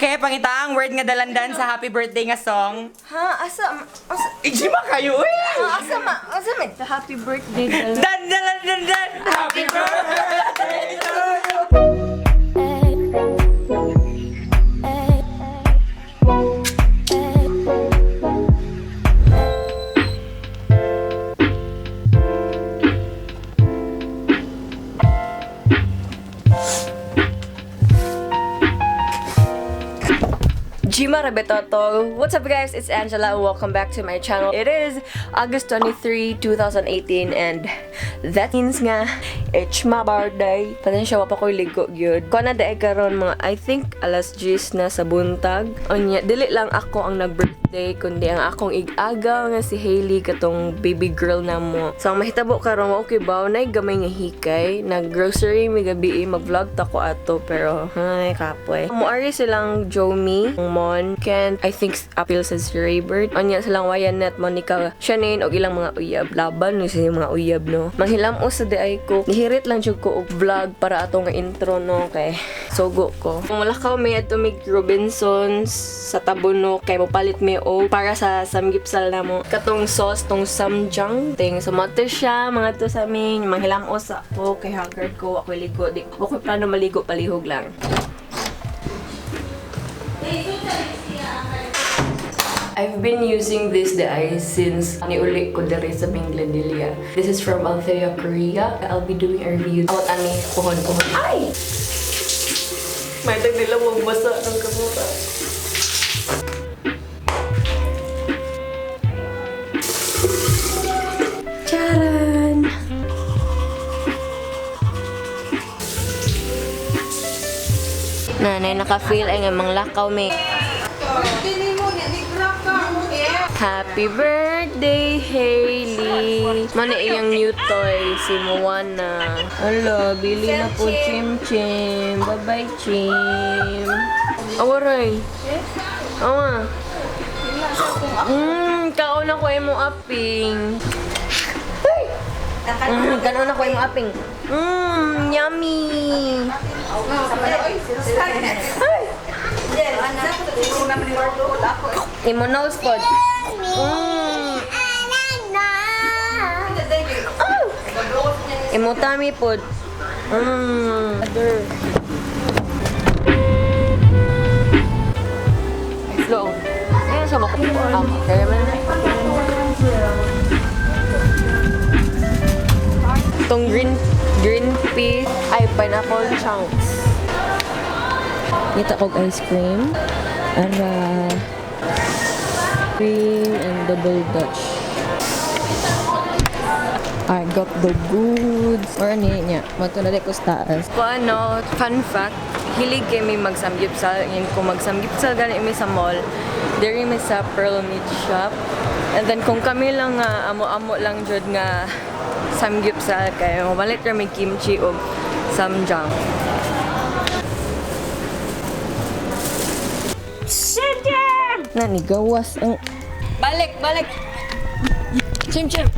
Okay, pangita ang word nga dalandan sa happy birthday nga song. Ha? Asa? Asa? Ijima kayo eh! Ha? Asa ma? Asa man? The happy birthday dala. Dan, dan, dan, dan! Happy birthday to you! Gima Rabetoto. What's up, guys? It's Angela and welcome back to my channel. It is August 23, 2018 and that means nga it's my birthday. Pasensya wa pa ko'y ligo gyud. Kuan na dae karon mga I think alas 10 na sa buntag. Unya dili lang ako ang nag-birthday kundi ang akong ig-agaw nga si Hailey, katong baby girl na mo. So ang mahitabo karon, okay ba nay gamay nga hikay, nag-grocery mi gabi, mag-vlog ta ko ato pero ay kapoy. Moari silang Jomi, Mon, Ken, I think appeal sa si Raybert. Unya silang Wayanet, Monica, Shanine og ilang mga uyab. Laban ni sa mga uyab, no. Manghilam sa di ay ko. Nihirit lang jud ko og vlog para ato nga intro, no, kay sugo ko. Kung wala ka may adto mig Robinsons sa Tabuno kay mopalit mi og para sa samgipsal na mo. Katong sauce tong samjang ting so mato siya mga to sa amin manghilamos sa ako kay haggard ko, ako ligo, di ako plano maligo, palihog lang. I've been using this the eye since niuli ko diri sa Bangladesh. This is from Althea Korea. I'll be doing a review. Awat ani pohon pohon. Ay! May tag nila magbasa ng kamuta. Charan! Nanay, naka-feel ay nga manglakaw may. Happy birthday, Hailey! Muna iyang new toy, si Moana. Hala, bili na po, Chim Chim. Bye-bye, Chim. Awaray. Awa. Kaon na ko imong aping. Kaon na ko imong aping. Yummy! Ay! Imo nose pod. Oh! Imo tummy pod. Other. Slow. Ayun sa mukha. Ah, kaya man na. Itong green green pea ay pineapple chunks. Ngita kog ice cream. Ara. Cream and double Dutch. I got the goods. Or ano yun niya? Mato na ko sa taas. Kung ano, fun fact, hilig kami magsamgyupsal. Ngayon kung magsamgyupsal gani mi sa mall, diri mi sa Pearl Meat Shop. And then kung kami lang nga, amo-amo lang jud nga samgyupsal kay mamalit ra may kimchi o samjang. Nanigawas ang. Balik, balik! Chim, chim!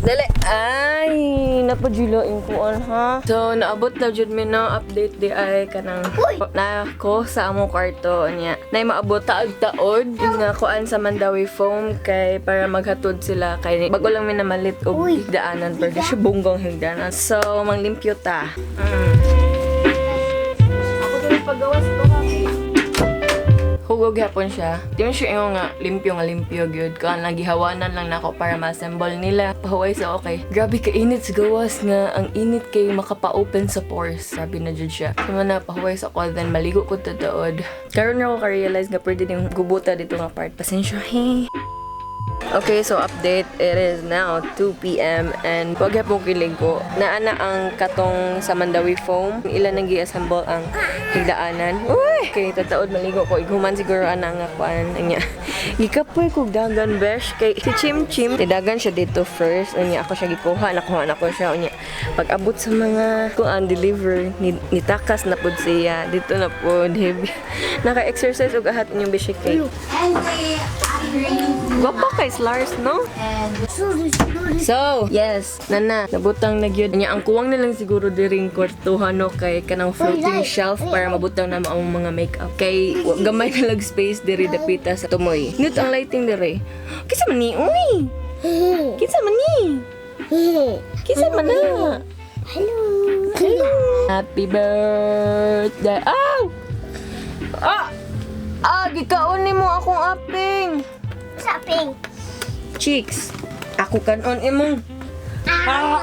Dali! Ay, napajulo yung kuon, ha? So, naabot na jud mi na update di ay kanang na ko sa among kwarto niya. Nay maabot taag taod nga kuan sa Mandawi foam kay para maghatod sila kay bago lang mi namalit og higdaanan pero di siya bunggong higdaanan. So, manglimpyo ta. Ako din paggawas ko. Hugog gyapon siya. Di man siya ingon nga limpyo gyud. Kuan lang gihawanan lang nako para ma-assemble nila. Pahuway sa okay. Grabe ka init sa gawas nga ang init kay makapa-open sa pores. Sabi na jud siya. So man na pahuway sa ako then maligo ko tataod. Karon ra ko ka-realize nga pwede din gubuta dito nga part. Pasensya he. Okay, so update, it is now 2 p.m. and wag po kiligo. Naana ang katong sa Mandawi foam. Ilan nang gi-assemble ang higdaanan. Uy! Okay, tataod maligo ko. Ighuman siguro ana nga kuan. Anya. Gikapoy ko dagan besh kay si Chim Chim. Tidagan siya dito first. Unya ako siya gikuha, nakuha na ko siya. Unya. Pag abot sa mga kung ang deliver ni, nitakas na pud siya dito na pud heavy. Naka-exercise og ahat inyong beshi cake. Gwapa kay Lars, no? So, yes, nana, nabutang na gyud. Nya ang kuwang na lang siguro diring kwartuhan, no, kay kanang floating shelf para mabutang na ang mga makeup. Kay gamay na lang space diri dapita sa tumoy. Nut ang lighting diri. Kinsa man ni? Uy! Kinsa man ni? Kinsa man na? Hello. Happy birthday. Aw! Ah! Ah, gikaon nimo akong aping. Shopping. Cheeks. Ako kanon imong. Hello.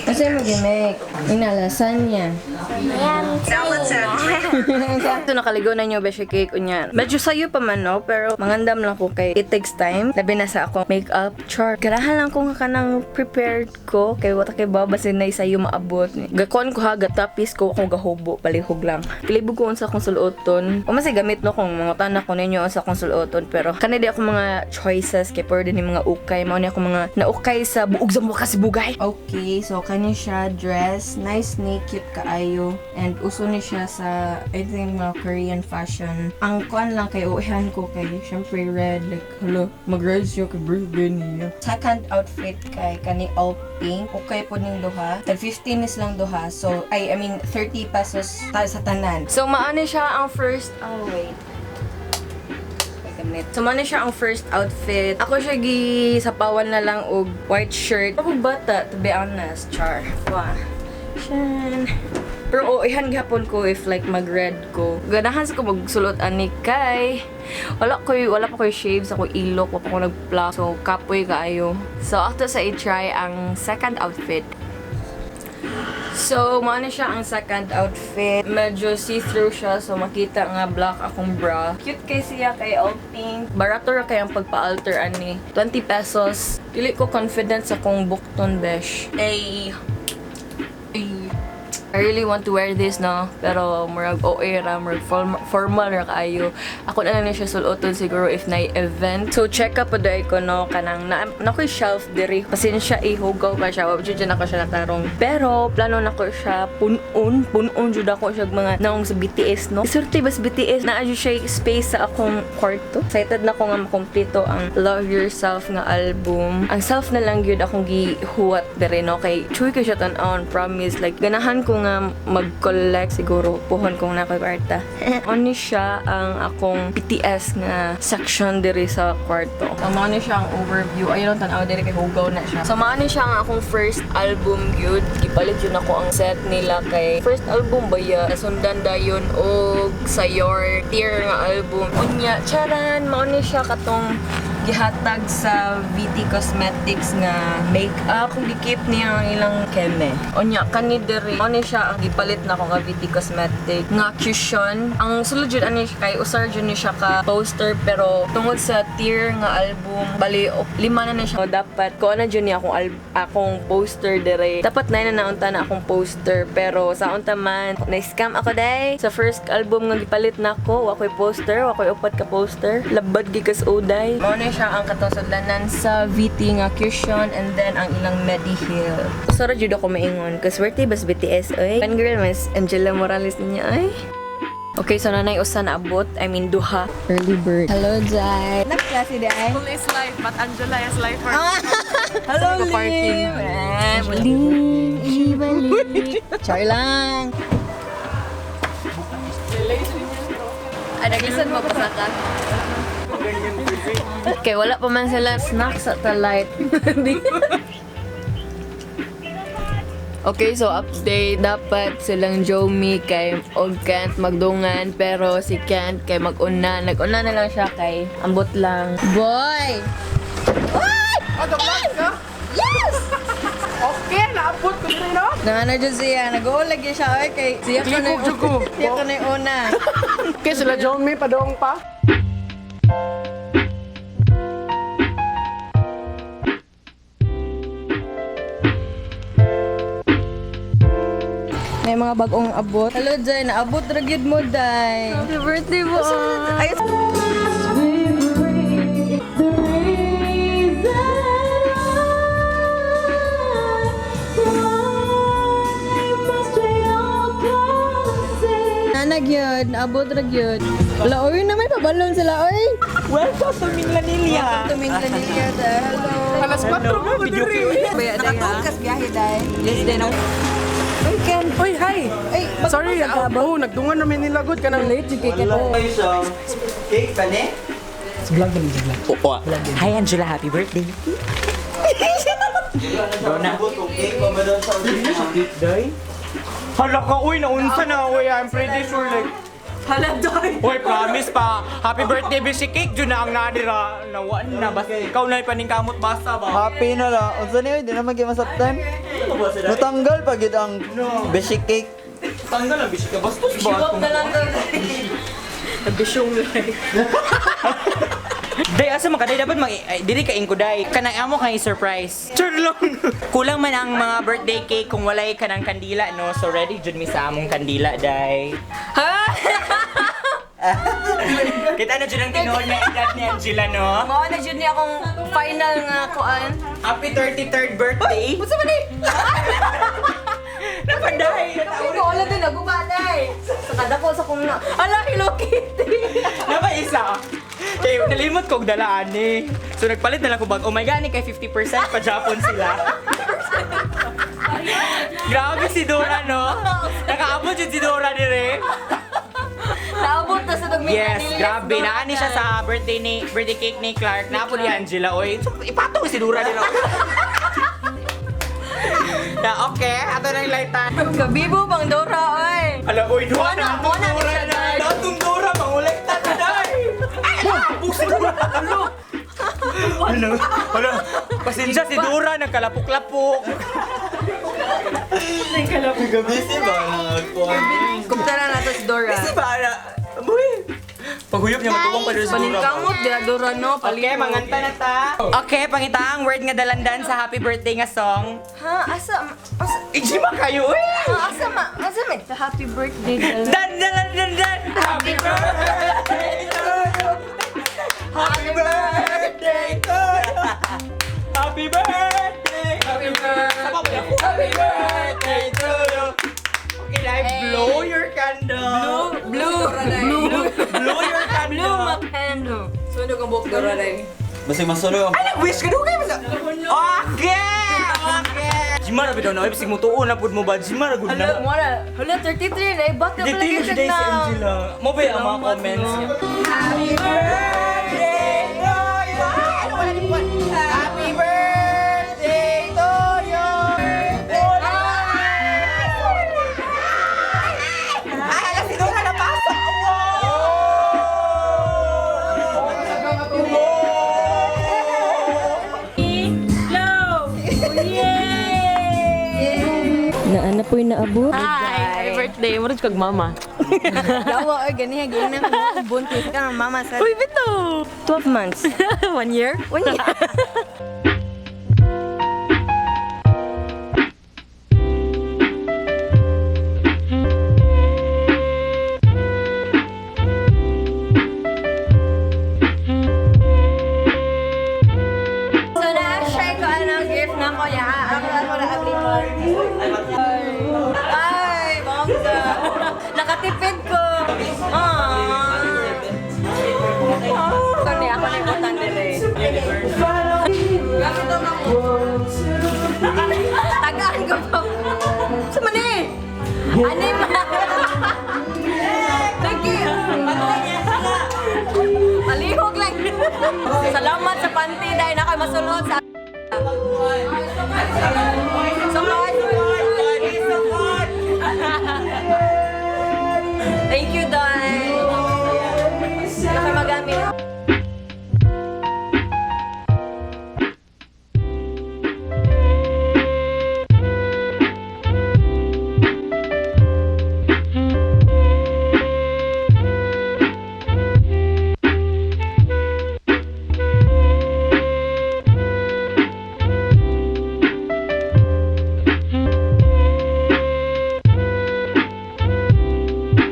Kasi mag-make. Inalasan niya. Ito nakaligo na niyo beshi cake unya. Medyo sayo pa man, no, pero mangandam lang ko kay it takes time. Labi na sa akong makeup chart. Ganahan lang ko nga kanang prepared ko kay wata kay baba sin na sayo maabot. Gakuan ko ha, gatapis ko akong gahubo palihog lang. Kilibog ko unsa akong suluoton. O mas gamit no kung mga tanak ko ninyo unsa akong suluoton, pero kani di ako mga choices kay pero din yung mga ukay mao ni ako mga naukay sa buog sa mga kasibugay. Okay, so kani siya dress, nice ni cute kaayo and uso ni siya sa, I think, mga Korean fashion. Ang kuan lang kay uihan ko kay syempre red, like hello, mag-red siya kay birthday niya. Second outfit kay kani all pink. Okay po ning duha. Tag 15 is lang duha. So I mean 30 pesos ta sa tanan. So maano siya ang first, oh wait. Gamit. So, mano siya ang first outfit. Ako siya gi sapawan na lang og white shirt. Ako bata, to be honest. Char. Wah. Shan. Pero oh, ihan gihapon ko if like mag-red ko. Ganahan sa ko magsulot ani kay wala pa koy shave sa ko ilok, wa pa ko nagpla. So kapoy kaayo. So after sa i-try ang second outfit. So, mao na siya ang second outfit. Medyo see-through siya, so makita nga black akong bra. Cute kay siya kay all pink. Barato ra kay ang pagpa-alter ani. 20 pesos. Dili ko confident sa kong bukton, besh. Ay. Ay. I really want to wear this, no? Pero murag OA ra, murag formal ra kaayo. Ako na lang na siya suluton siguro if na event. So check up pa ko, no, kanang na ko'y shelf diri. Pasensya ihugaw pa siya. Wa jud nako siya natarong. Pero plano nako siya punon, punon jud ako siya og mga naong sa BTS, no. Isurti bas BTS naa jud siya space sa akong kwarto. Excited na ko nga makumpleto ang Love Yourself nga album. Ang self na lang gyud akong gihuwat diri, no, kay chuy ko siya tan-on, promise. Like ganahan ko nga mag-collect siguro puhon kung na kwarta. Oni siya ang akong BTS nga section diri sa kwarto. So mao ni siya ang overview. Ayun ang tan-aw diri kay hugaw na siya. So mao ni siya ang akong first album gyud. Gipalit yun ako ang set nila kay first album ba ya. Nasundan dayon og Sayor Tear nga album. Unya, charan, mao ni siya katong gihatag sa VT Cosmetics nga makeup. Kung gikip niya ang ilang keme. Unya, kani diri. Mao ni siya ang gipalit na ko nga VT Cosmetic nga cushion. Ang sulod jud ani siya kay usar jud ni siya ka poster, pero tungod sa tier nga album, bali lima na ni siya. Dapat ko na jud ni akong akong poster dire. Dapat na naunta na akong poster, pero sa unta man na-scam ako day. Sa first album nga gipalit nako, wa koy poster, wa koy upat ka poster. Labad gikas uday. Mao ni siya ang katong sudlanan sa VT nga cushion and then ang ilang Mediheal. Usara jud ako maingon kasi swerte bas BTS oy. Fan girl mas Angela Morales niya ay. Okay, so nanay usa na abot. I mean duha. Early bird. Hello, Jai. Nagklase di ay. Full is life, but Angela is life. Hello, Lim. Eh, Lim, ibalik. Char lang. Ay, naglisan mo pa sa ka. Okay, wala pa man sila snacks at the light. Okay, so update. Dapat silang Jomi kay og Kent magdungan, pero si Kent kay mag-una. Nag-una na lang siya kay ambot lang. Boy! Yes! Okay, naabot ko diri, no? Nangana dyan siya. Nag-uulag siya. Okay, kay siya ko na Libog jud ko. Siya ko na yung una. Okay, sila John May padong pa. May mga bagong abot. Hello, Jay. Naabot ra gyud mo, Day. Happy birthday mo. Ay, gyud, naabot ra gyud. Wala oy na may pabalon sila oy. Welcome to Minglanilla. Welcome to Minglanilla. Hello. Alas 4 ko diri. Nakatungkas biyahe dai. Yes, din. Uy, Ken. Uy, hi. Ay, Sorry, oh, nagdungan namin nila gud kanang late jud kay Ken. Cake pa ni? Hi Angela, happy birthday. Dona. Cake pa ba doon sa Hala ka, uy, naunsa na, uy. I'm pretty sure like... Hala doy. Uy, promise pa. Happy birthday, Bishi Cake. Diyon na ang nadira. Nawaan na. Basta ikaw na ipaningkamot basta ba? Happy na lang. Unsa niyo, di naman kayo masaktan. Natanggal pa gid ang basic cake. Tanggal ang Bishi ka. Bastos ba? Wag na lang doy. Nabisyong like. Day, asa man ka? Day, dapat mag... Ay, dili ka ingko, day. Kanang amo kang i-surprise. Sure lang. Kulang man ang mga birthday cake kung walay ka ng kandila, no? So ready, jud mi sa among kandila, day. Ha? Kita na jud ang tinuod nga edad ni Angela, no? Mao na jud ni akong final nga kuan. Happy 33rd birthday! Unsa man ni? Napaday! Ay, ko wala din naguba day. Sa kadako sa kong na. Ala, Hello Kitty. Napa isa. Kay nalimot kog dalaan eh. So nagpalit na lang ko bag. Oh my god, ni kay 50% pa Japon sila. Grabe si Dora no. Nakaabot jud si Dora dire. Naabot na sa dugming Yes, grabe. Naani siya sa birthday cake ni Clark. Napo ni Angela oy. So, ipatong si Dora dire. Na okay, ato na yung lightan. Kabibo bang Dora oy. Ala, oy, duha Wala, na. wala na Dora siya, na. Day. Datong Dora, mangulekta na, day. Ay, ala, puso Dora. Ano? Ano? Ano? Pasensya si Dora, nagkalapok-lapok. Gabisi ba nagkuan? Kumta na nato si Dora. Si Bara. Uy. Paghuyop niya, matuwang pa doon si Dora. Paningkamot dira Dora no. Okay, manganta na ta. Okay, pangita ang word nga dalandan sa happy birthday nga song. Ha, asa asa Ijima kayo, eh! ha, asa ma asa man happy birthday Dora. Dan, dan, dan, dan, dan! Happy birthday to you! Happy birthday to you! Happy birthday! Happy birthday! Happy birthday to you! Okay, live, blow your candle! Blue, blue, Blow your candle! blue makendo. Sunog ang buhok Dora day. Basta masunog ang Ay, nag-wish ka doon kayo! Okay! Okay! Jima ra bitaw na, oy, bisig mo tuon na pud mo ba? Jima ra gud Hala, na. mo na. Hala, 33 na. Eh, bata Di pala tingin gyud today na. si Angela. Mo ba yung mga comments? Happy birthday to you! Happy birthday to you! Ay, ala si Dora napasa! Naana po'y naabot. Hi, happy birthday. Murag kag mama. Yawa, oy, ganiha, ganiha. Buntis ka ng mama sa Uy, bito. 12 months. 1 year? 1 year. So na-share ko anong gift na ko ya. Ako ako na ablihon. Ay, bongga. Nakatipid ko. Aww. So ni ako na ibutang dire. Tagaan ko po. Sa mani? Ani ma? Thank you. Palihog lang. Salamat sa panty dahil na kayo masulod sa